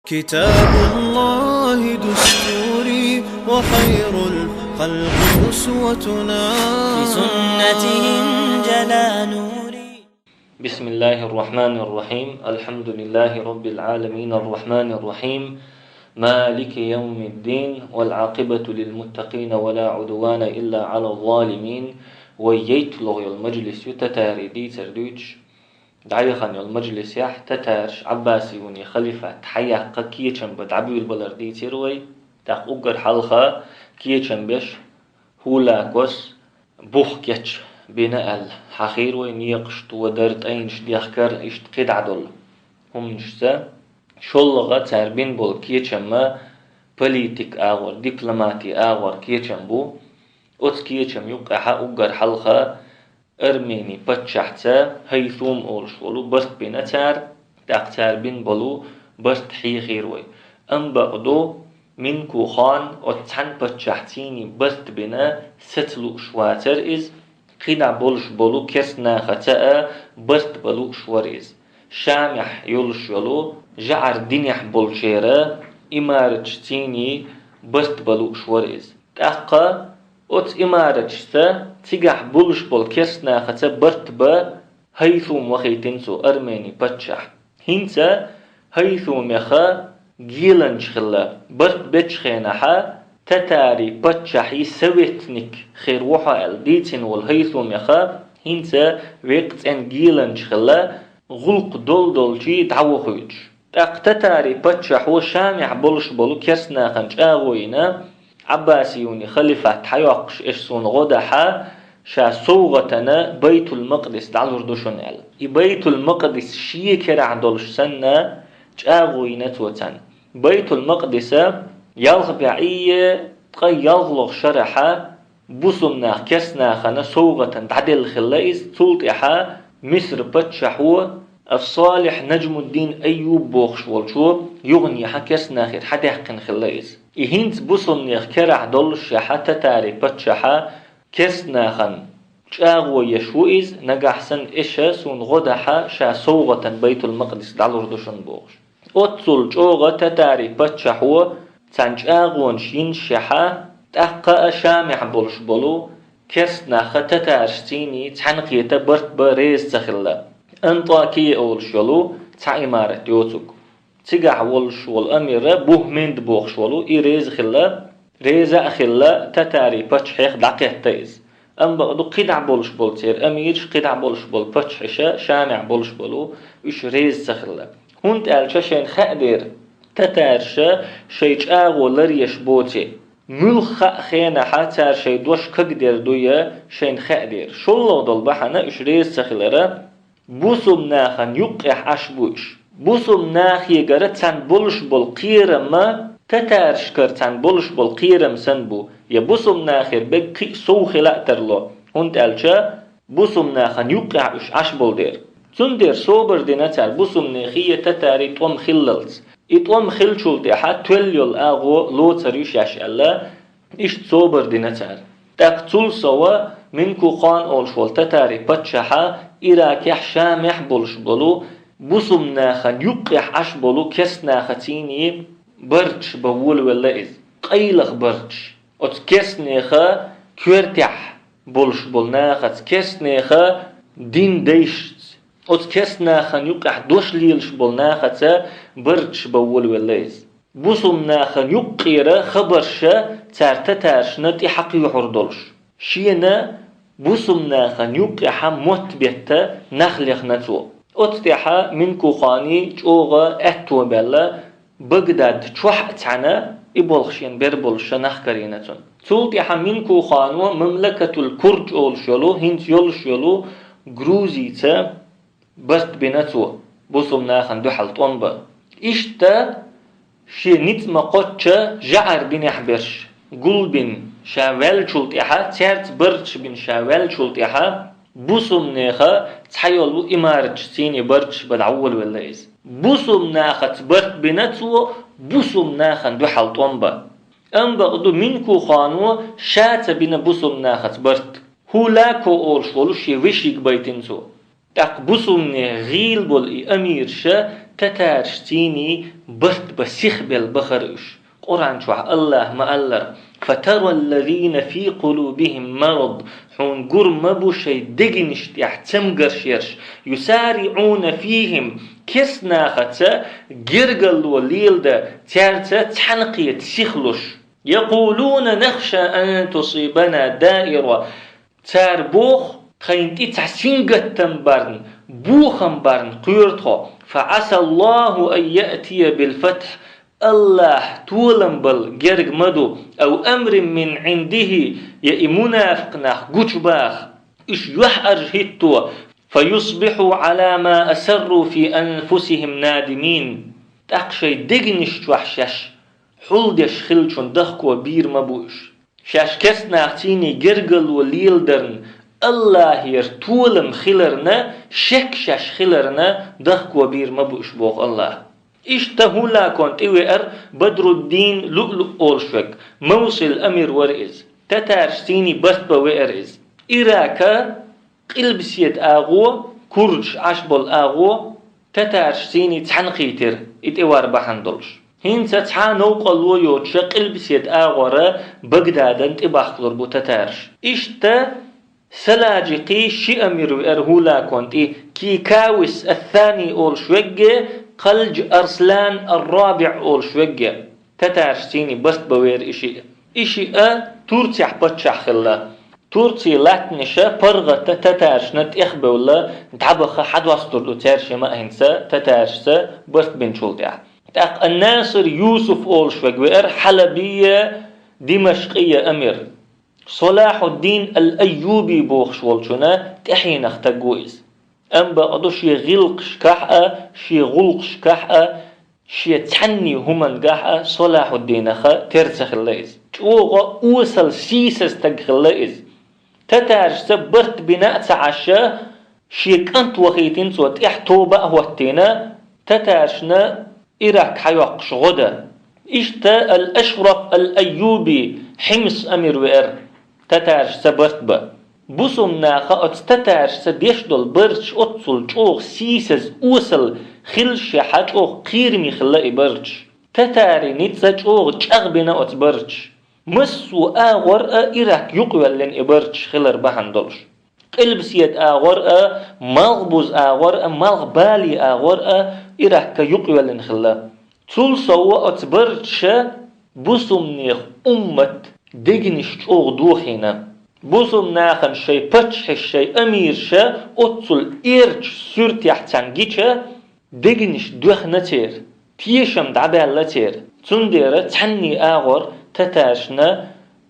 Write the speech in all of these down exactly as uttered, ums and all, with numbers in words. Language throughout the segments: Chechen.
كتاب الله دستوري وخير الخلق أسوتنا. بسنته انجلى نوري. بسم الله الرحمن الرحيم. الحمد لله رب العالمين الرحمن الرحيم مالك يوم الدين والعاقبة للمتقين ولا عدوان إلا على الظالمين. Вай яйтталуш йолу мажлис ю татарий дийцар дуьйцуш. ДӀаяхана йолу мажлисехь татараш Ӏаббасиюний халифат хьаяккха кечам бан дӀабуьйлабалар дийцира вай. ТӀаккха уггар хьалха кечам беш Хулакос бух кечбина аьлла хьахийра вай, некъаш тодар, тӀайнаш дехкар, иштта кхидӀа долу хӀуманашца. ШолгӀа цара бина болу кечам ма политик агӀор, дипломати агӀор кечам бу. Оцу кечам юккъехьа уггар хьалха Армени паччахьца Хьайсум олуш волу барт бина цара, тӀаккха цара бина болу барт хьехийра вай. Амма бакъду, Минку хан оцу цхьана паччахьций барт бина саца лууш вацара иза, кхидӀа болуш болу керста нахаца а барт бан лууш вара иза. Шамехь йолуш йолу жӀар динехь болчеран имараташций барт бан лууш вара иза. ТӀаккха оцу имараташца цигахь болуш болу керста нахаца барт бан Хьайсум вахийтина цо, Армени паччахь. ХӀинца Хьайсумех геланча хилла, барт бечу хенахь татарий паччахьий советник хир ву хьо аьлла дийцина волу Хьайсумех хӀинца веккъа цӀена геланча хилла, гӀуллакх долу-долчий дӀавохуьйтуш. ТӀаккха татарий паччахьо Шамехь болуш болу керста нахана чӀагӀо йина, Ӏаббасиюний халифат хьайоккхуш эш суна гӀо дахьа, ша совгӀатана Байтул-Макъдис дӀалур ду шуна аьлла. И Байтул-Макъдис шен керахь долуш санна, чӀагӀо йина цо царна. Байтул-Макъдиса ялх бӀе ткъе ялхлогӀа шарахьа бусулба нах керста нахана совгӀатана дӀаделла хилла иза, цул тӀаьхьа Миср паччахьо Ас-Салих Наджмуддин Айюб бохуш волчо юханехьа керста нахера хьадаьккхина хилла иза. И хӀинца бусулба нехан керахь доллушехьа татарий паччахьа керста нахана чӀагӀо еш ву иза, нагахь санна эша суна гӀо дахьа, ша совгӀатана Байтул-Макъдис дӀалур ду шуна бохуш. Оццул чӀогӀа татарий паччахьо цхьана чӀагӀонаш йинашехьа, тӀаккха а Шамехь болуш болу керста наха татарашций цхьаьнакхета барт бан реза ца хилла. Антакия олуш йолу цхьа имарат йоцург. Цигахь волуш волу амира Бухменд бохуш волу, и реза хилла, реза а хилла, татарий паччахьех дӀакхетта иза. Амма бакъду кхидӀа болуш болу церан амираш, кхидӀа болуш болу паччахьаша, Шамехь болуш болу, уьш реза ца хилла. ХӀунда аьлча шайна хаьа дера, татараша шайн чӀагӀо ларъеш боций. Муьлхха а хенахьа цара шайн дош кагдер дуй, шайна хаьа дера. ШолгӀа долу бахьана уьш реза ца хилара, бусулба нахана юккъехь Ӏаш бу уьш. Бусулба нахегара цхьаьна болуш болу кхерам ма татарашкара цхьаьна болуш болу кхерам санна бу, я бусулба нахера бегга кхин а сов хила а тарло, хӀунда аьлча бусулба нахана юккъехь уьш Ӏаш болу дера. Цундела собар дина цара бусулба нехий я татарий тӀом хиллалц. И тӀом хиллачул тӀаьхьа тоьлла йолу агӀо лоцур ю шаьш аьлла, иштта собар дина цара. ТӀаккха цул сова Минку хан олуш волу татарий паччахьа Иракехь, Шамехь болуш болу бусулба нахана юккъехь Ӏаш болу керста нахаций барт бан волавелла иза. Къайлаха барт. Оцу керста нехан коьртехь болуш болу нахаца, керста нехан дин дайшца, оцу керста нахана юккъехь дош лелаш болу нахаца барт бан волавелла иза. Бусулба нахана юккъера хабарша цара татарашна тӀе хьакхоьхьур долуш. Шена бусулба нахана юккъехьа мотт бетта нах лехна цо. Оцу тӀаьхьа Минку хана чӀогӀа аьтто баьлла, Багдад чохь а цхьаьна и болх шена бер болуш нах карийна цунна. Цул тӀаьхьа Минку хано Мамлакатул Курдж олуш йолу, хӀинца йолуш йолу Грузийца барт бина цо, бусулба нахана дуьхьал тӀом бан. Иштта шен ницкъ ма кхоччу жӀар динехь берш гулбина ша ваьллачул тӀаьхьа, цаьрца барт бина ша ваьллачул тӀаьхьа, бусулба нехан цхьайолу имараташций барт бан дӀаволавелла иза. Бусулба нахаца барт бина цо, бусулба нахана дуьхьал тӀом бан. Амма бакъду Минку хано ша ца бина бусулба нахаца барт. Хулако олуш волу шен вешига байтина цо. ТӀаккха бусулба нехан гӀийла болу и амираша Татарашций барт бан сиха белла бахар уж. Къуръан чохь АллахӀа ма-аллара: «فترى الذين في قلوبهم مرض», хьуна гур ма бу шайн дегнаш тӀехь цамгарш ерш, «يسارعون فيهم», керста нахаца гергарло леладан, цаьрца цхьаьнакхета сиха луш. «يقولون نخشى أن تصيبنا دائرة». Цара боху: «Тхайна тӀе цхьа сингаттам барна, бохам барна кхоьру тхо». «فعسى الله أن يأتي بالفتح». АллахӀ толам балла герга ма ду, «أو أمر من عنده», я и мунафикъ нах гучубаха. Уьш юьхьӀаьржа хӀитто: «فيصبحوا على ما أسروا في أنفسهم نادمين». ТӀаккха шайн дегнаш чохь шаьш хьулдеш хиллачун дахко бийр ма бу уьш. Шаьш керста нахаца гергарло леладарна, АллахӀера толам хиларна, шек шаьш хиларна дахко бийр ма бу уьш, боху АллахӀа. Иштта хӀулаконна тӀе веара Бадруддин Луълуъ олуш верг, Мовсил амир вара иза. Татарашций барт бан веара иза. Ирака къилбаседа агӀо, курдаш Ӏаш болу агӀо, татарашций цхьаьнакхийтира, и тӀе вар бахьана долуш. ХӀинца цхьа а новкъарло йоцуша къилбаседа агӀора Багдадан тӀебахкалур бу татараш. Иштта Саладжикъий ши амир веара хӀулаконна тӀе, Кикавис ас-Сани олуш вегге, Кхалджи Арслан ар-РабиӀ олуш вегге. Татарашций барт бан веара и шиъ. И шиъ Турцехь паччахь хилла. Турцин латтанаша паргӀата татарашна тӀехбевлла дӀабаха хьадостур ду цаьршимма а хӀинца татарашца барт бинчул тӀаьхьа. ТӀаккха ан-Насир Юсуф олуш верг веара Хьалабия Димашкъия амир. Салахьуддин ал-Айюби бохуш волчунна тӀаьхьенах стаг ву иза. Амма бакъду шен гӀиллакхашкахь а, шен гӀуллакхашкахь а, шен цхьанний хӀумангахь а Салахьуддинах тера ца хилла иза. ЧӀогӀа осал, сийсаз стаг хилла иза. Татарашца барт бина а ца Ӏаш, шен кӀант вахийтина цо, тӀехь тоба а хӀоттийна, татарашна Ирак хьайоккхуш гӀо дан. Иштта ал-Ашраф ал-Айюби Хьимс амир веара татарашца барт бан. Бусулба наха оцу татарашца деш долу барташ оццул чӀогӀа сийсаз, осал хиллашехь а, чӀогӀа кхераме хилла и барташ. Татарийн ницкъ чӀогӀа чӀагӀбина оцу барташа. Массо а агӀор а Ирак юкъайоьллина и барташ хилар бахьана долуш. Къилбаседа агӀор а, малхбуза агӀор а, малхбале агӀор а Ирак юкъайоьллина хилла. Цул сов оцу барташа бусулбанех уммат дегнаш чӀогӀа дохийна. Бусулба нахана шайн паччахьаш, шайн амираш оццул эрчу суьртехь царна гича, дегнаш доьхна церан, тешам дӀабаьлла церан. Цундела цхьанний агӀор татарашна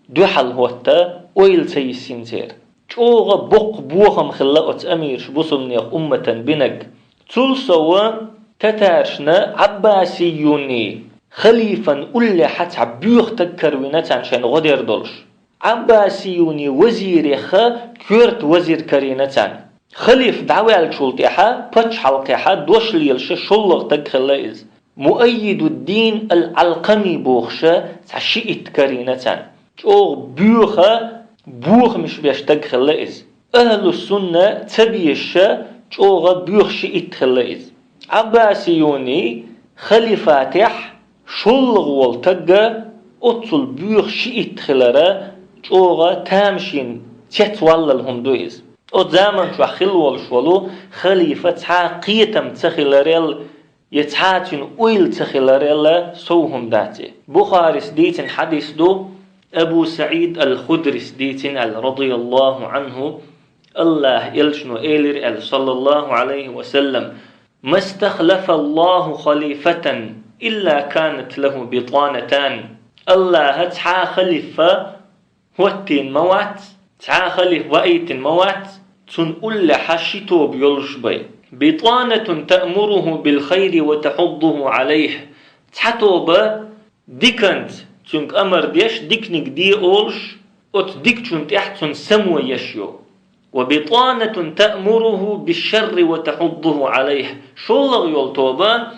дуьхьал хӀотта ойла ца йиссина церан. ЧӀогӀа боккха бохам хилла оцу амираш бусулбанех умматан бинарг. Цул сов татарашна Ӏаббасиюний халифан уллехь цхьа боьха стаг карийна царна шайна гӀо дер долуш. Ӏаббасиюний вазирех коьрта вазир карийна царна. Халиф дӀаваьллачул тӀаьхьа пачхьалкхехь дош лелаш шоллагӀа стаг хилла иза. Муаййидуддин ал-Ӏалкъами бохуш цхьа шиӀит карийна царна. ЧӀогӀа боьха, бохамаш беш стаг хилла иза. Ахьлу-сунна ца безаш чӀогӀа боьха шиӀит хилла иза. Ӏаббасиюний халифатехь шоллагӀа волу стаг оццул боьха шиӀит хилар чӀогӀа тамашийна цецваллал хӀума ду иза. Оцу заман чохь хилла волуш волу халифа цхьа а кхетам ца хиларел, я цхьа а цуьнан ойла ца хиларел сов хӀума дац и. Бухарис дийцина хьадис ду, Абу СаӀид ал-Худрис дийцина аьлла, радияллаху Ӏанху, АллахӀан элчано элира аьлла, саллаллаху Ӏалайхи ва саллам: «ما استخلف الله خليفة إلا كانت له بطانتان». АллахӀа цхьа а халифа хӀоттийна ма вац, цхьа а халифа ваийтина ма вац, цунна уллехь ши тоба йолуш бен. «بطانة تأمره بالخير وتحضه عليه». Цхьа тоба диканца цуьнга амар деш, диканиг де олуш, оцу дикачунна тӀехь цунна само еш ю. «وبطانة تأمره بالشر وتحضه عليه». ШоллагӀа йолу тоба,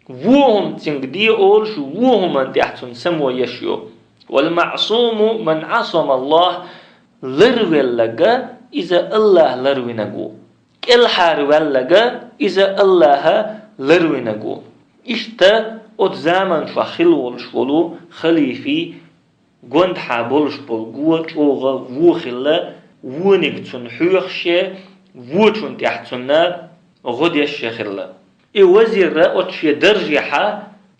вон хӀума цуьнга де олуш, вон хӀуманна тӀехь цунна само еш ю. «والمعصوم من عصم الله», ларвелларг иза АллахӀа ларвинарг ву. КӀелхьарваьлларг иза АллахӀа ларвинарг ву. Иштта оцу заманчохь хилла волуш волу халифий гондахьа болуш болу го чӀогӀа вон хилла, вониг цунна хьоьхуш а, вочунна тӀехь цунна гӀо деш а хилла. И вазир а оцу шен даржехьа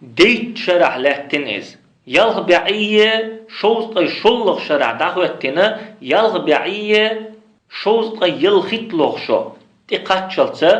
дейтта шарахь лаьттина иза. Ялх бӀе шовзткъе шоллагӀа шарахь дӀахӀоьттина, ялх бӀе шовзткъе ялхитталгӀа шо тӀекхаччалца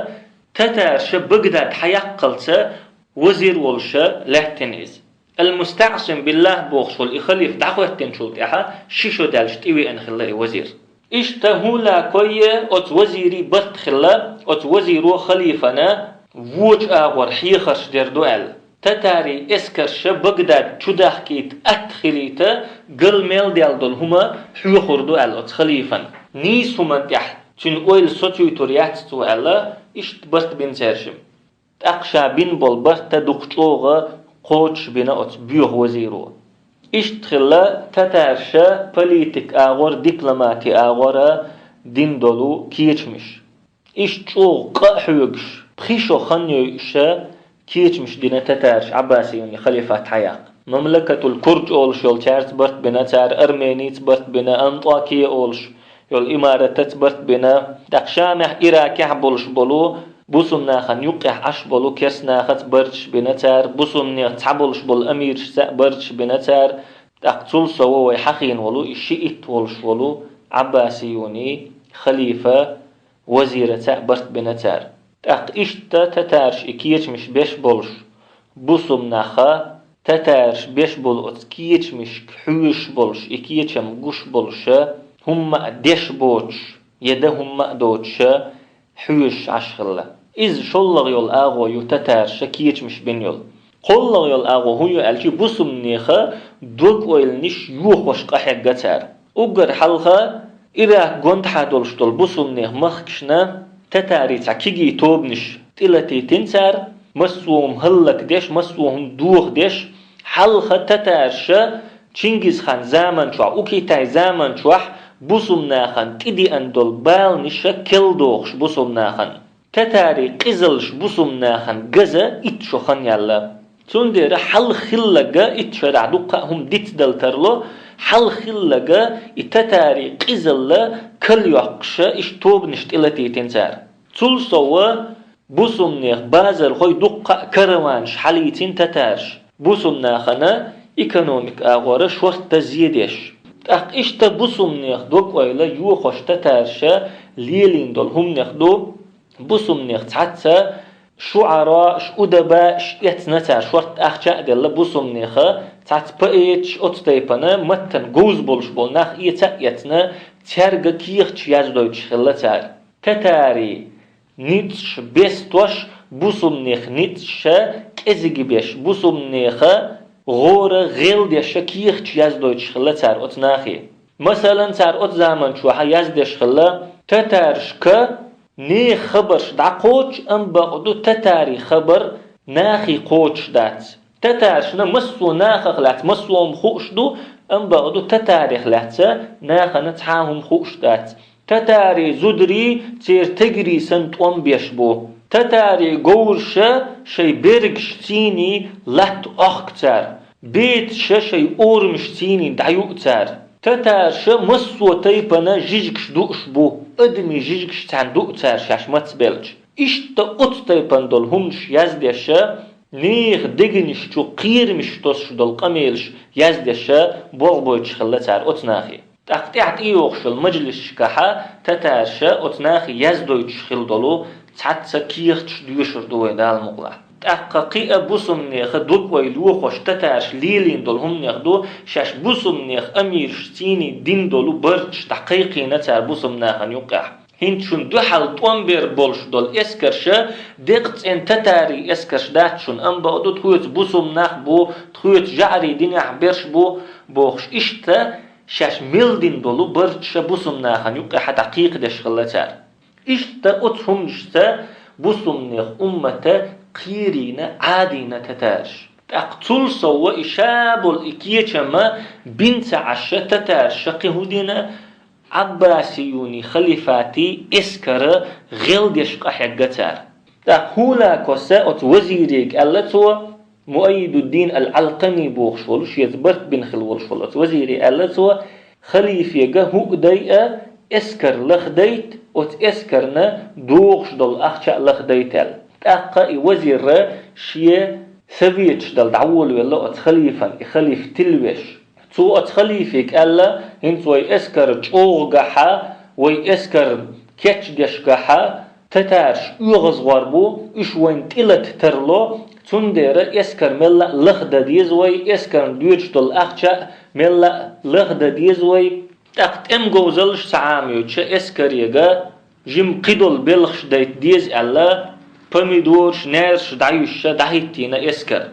татарша Багдад хьаяккхалца вазир волуша лаьттина иза. Ал-МустаӀсим биллахӀ бохуш волу и халифа дӀахӀоьттинчул тӀаьхьа ши шо даьлча тӀевеана хилла и вазир. Иштта хӀун лакхойе оцу вазирий барт хилла, оцу вазиро халифана вочу агӀор хьехарш дер ду аьлла. Татарий эскарша Багдад чудахкийта атта хилийта, гал мел дел долу хӀума хьоьхур ду аьлла оцу халифана. Нийса хӀуманна тӀехь цуьнан ойла соцуьйтур яц цо аьлла, иштта барт бина цаьршимма. ТӀаккха ша бина болу барт а дукха чӀогӀа кхочуш бина оцу боьха вазиро. Иштта хилла татарша политик агӀор, дипломати агӀора дина долу кечамаш. Иштта чӀогӀа къа а хьоьгуш, пхи шо хан йойуша кечамаш дина татарша Ӏаббасиюни халифат хьаяккха. Мамлакатул Курд олуш йолчаьрца барт бина цара, Арменица барт бина, Антакия олуш йолу имаратаца барт бина. ТӀаккха Шамехь, Иракехь болуш болу бусум нахана юккъехь Ӏаш болу керс нахаца барташ бина цара, бусумнех цхьаболуш болу амирашца а барташ бина цара. ТӀаккха цул сова вай хьахийна волу и шиит волуш волу Ӏаббасиюни халифа вазираца а барт бина цара. ТӀаккха иштта татарша и кечамаш беш болуш, бусум наха татарша беш болу оцу кечамашка хьоьжуш болуш, и кечам гуш болуша, хӀумма а деш боцуш, я дан хӀумма а доцуша хьоьжуш Ӏаш хилла. Иза шоллагӀа йолу агӀо ю татарша кечамаш бина йолу. КхоаллагӀа йолу агӀо хӀун ю аьлча, бусумнеха дог-ойланаш йохош къахьегна цара. Уггар хьалха Ирак гондахьа долуш долу бусумнех махкашна татарий цхьа кегий тобанаш тӀелатийтина цара, массо а хӀума хӀаллакдеш, массо а хӀума дохадеш, хьалха татарша Чингисхан заман чохь, у Китай заман чохь бусумнахана тӀедеана долу баланаша кел дохуш бусумнахана. Татарий къизаллаш бусумнахана газа итт шо хан яьлла. Цундела хьалха хилларга итт шарахь дуккха а хӀума дицдала тарло, хьалха хилларга и татарий къизалла кал йоккхуша иштта тобанаш тӀелатийтина цара. Цул сова бусумнех базархой дуккха а караванаш хьалийцина татарша. Бусумнахана экономика агӀора шортта зе деш. ТӀаккха иштта бусумнех дог-ойла йохош татарша лелийна долу хӀуманех ду, бусумнех цхьацца шуӀарааш, удабааш эцна цара, шортта ахча а делла бусумнеха, цхьацца поэташ оцу тайпана, маттана говза болуш болу нах эца а эцна, цаьрга кехаташ яздойтуш хилла цара. Татарий ницкъаш бестош, бусумнех ницкъаша кӀезига беш, бусумнеха гӀора гӀел деша кехаташ яздойтуш хилла цара оцу нахе. Масалан, цара оцу заман чохьа яздеш хилла: татаршка нехан хабарш дӀакхочуш, амма бакъду татарий хабар нахе кхочуш дац. Татаршна массо а нахах лаьцна массо а хӀума хууш ду, амма бакъду татарех лаьцна нахана цхьа а хӀума хууш дац. Татарий зударий церан тегарий санна тӀом беш бу. Татарий говраша шайн бергашций латта охку цара. Бецаша шайн орамашций дӀаю цара. Татарша массо а тайпана жижигаш дууш бу. Адамийн жижигаш цхьаьна ду цара шаьш мацбелча. Иштта оцу тайпана долу хӀуманаш яздеша, нехан дегнаш чу кхерамаш тосуш долу къамелаш яздеша, болх бойтуш хилла цара оцу нахе. ТӀаккха тӀаьхьа тӀейогӀуш йолу мажлисашкахьа татарша оцу нахе яздойтуш хилла долу цхьацца кехаташ доьшур ду вай Дала мукъалахь. ТӀаккха кхин а бусумнеха дог-ойла йохош татарша лелийна долу хӀуманех ду, шаьш бусумнех амирашций дина долу барташ дӀакхайкхийна цара бусумнахана юккъехь. ХӀинца шуна дуьхьал тӀом бер болуш долу эскарша декъа цӀена татарий эскарш дац шуна, амма бакъду тхоьца бусумнах бу, тхоьца жаӀарий динехь берш бу, бохуш иштта, шаьш мел дина долу барташа бусумнахана юккъехьа дӀакхайкхадеш хилла цара. Иштта оцу хӀуманашца бусумнех уммата кхерийна, Ӏадийна татараш. ТӀаккха цул сова и ша болу и кечам бин ца Ӏаш татарша кхин хӀун дина, Ӏаббасиюний халифатий эскара гӀел деш къахьегна цара. ТӀаккха Хулакоса оцу вазирега аьлла цо, Муаййидуддин ал-Алкъами бохуш волу, шеца барт бина хила волуш волу оцу вазире аьлла цо, халифега хӀуъа дайа, эскар лахдайта, оцу эскарна догӀуш долу ахча а лахдайта аьлла. ТӀаккха и вазирра шен совет дала дӀаволавелла оцу халифан, и халиф тилвеш. Цо оцу халифега аьлла: «ХӀинца вай эскар чӀогӀа гахь, вай эскар кечдеш гахь, татараш оьгӀазгӀор бу, уьш вайна тӀелата тарло, цундела эскар мелла а лахдан деза вай, эскарна доьдуш долу ахча а мелла а лахдан деза вай». ТӀаккха тӀеман говзаллаш ца Ӏамоьдуша, эскарега жима кхидолу белхаш дайта деза аьлла, помидораш, наьрсаш дӀаюьсуша дӀахӀиттийна эскар.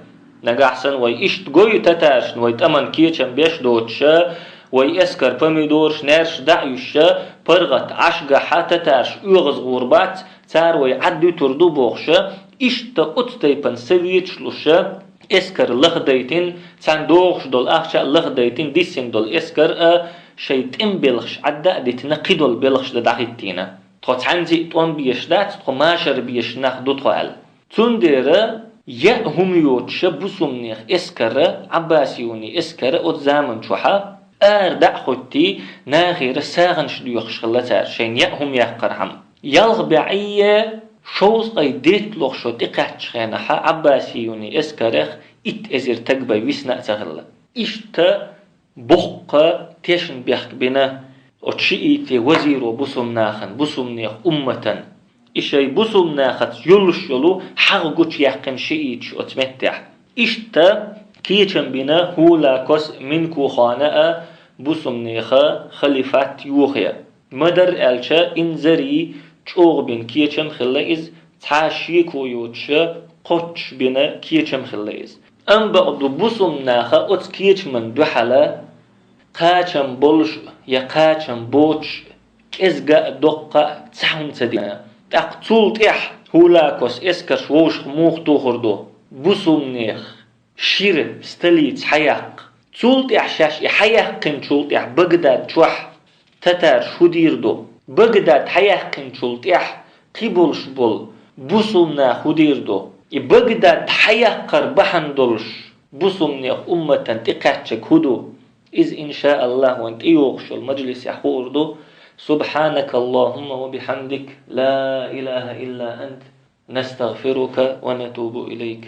Нагахь санна вай иштта гой татарашна, вай тӀаман кечам беш доцуша, вай эскар помидораш, наьрсаш дӀа а юьсуша, паргӀат Ӏаш гахь татараш оьгӀазгӀур бац, цара вай Ӏаддуьтур ду бохуша, иштта оцу тайпана советаш луша, эскар лахдайтина, царна догӀуш долу ахча а лахдайтина, диссина долу эскар а шайн тӀеман белхаш Ӏадда а дитина, кхидолу белхаш дан дӀахӀиттийна. Тхо цхьаьнцци а тӀом безаш дац, тхо машар безаш нах ду тхо аьлла. Цундела яа хӀума йоцуша бусумнех эскара, Ӏаббасиюни эскара оцу заман чохьа ара дӀа а хӀоьттий, нахера сагӀанаш доьхуш хилла цара, шайна яа хӀума яккхархьама. Ялх бӀе шовзткъе дейтталгӀа шо тӀекхаьччу хенахьа Ӏаббасиюни эскарех итт эзар таг бен висна а ца хилла. Иштта боккха тешнабехк бина оцу шиитийн вазиро бусумнахана, бусумнех умматана. И шайн бусумнахаца йолуш йолу хьагӀ гучуяьккхина шииташ оцу меттехь. Иштта кечам бина Хулакос Минкухана а бусумнеха халифат йохе. Ма-дарра аьлча, инзаре чӀогӀа бина кечам хилла иза, цхьа шеко йоцуша кхоччуш бина кечам хилла иза. Амма бакъду бусумнаха оцу кечаман дуьхьала кхачам болуш я кхачам боцуш кӀезга а, доккха а цхьа хӀума ца дина. ТӀаккха цул тӀаьхьа Хулакос эскарш вовшах муха тухур ду? Бусумнех шира столица хьаяккха. Цул тӀаьхьа шаьш и хьаяьккхинчул тӀаьхьа Багдад чохь татараш хӀу дийр ду? Багдад хьаяьккхинчул тӀаьхьа кхин болуш болу бусумнах хӀу дийр ду? И Багдад хьаяккхар бахьана долуш бусумнех умматан тӀекхаьччаг хӀу ду? Иза, иншааллахӀ, вайн тӀейогӀуш йолу мажлисехь хуур ду. سبحانك اللهم وبحمدك، لا إله إلا أنت، نستغفرك ونتوب إليك.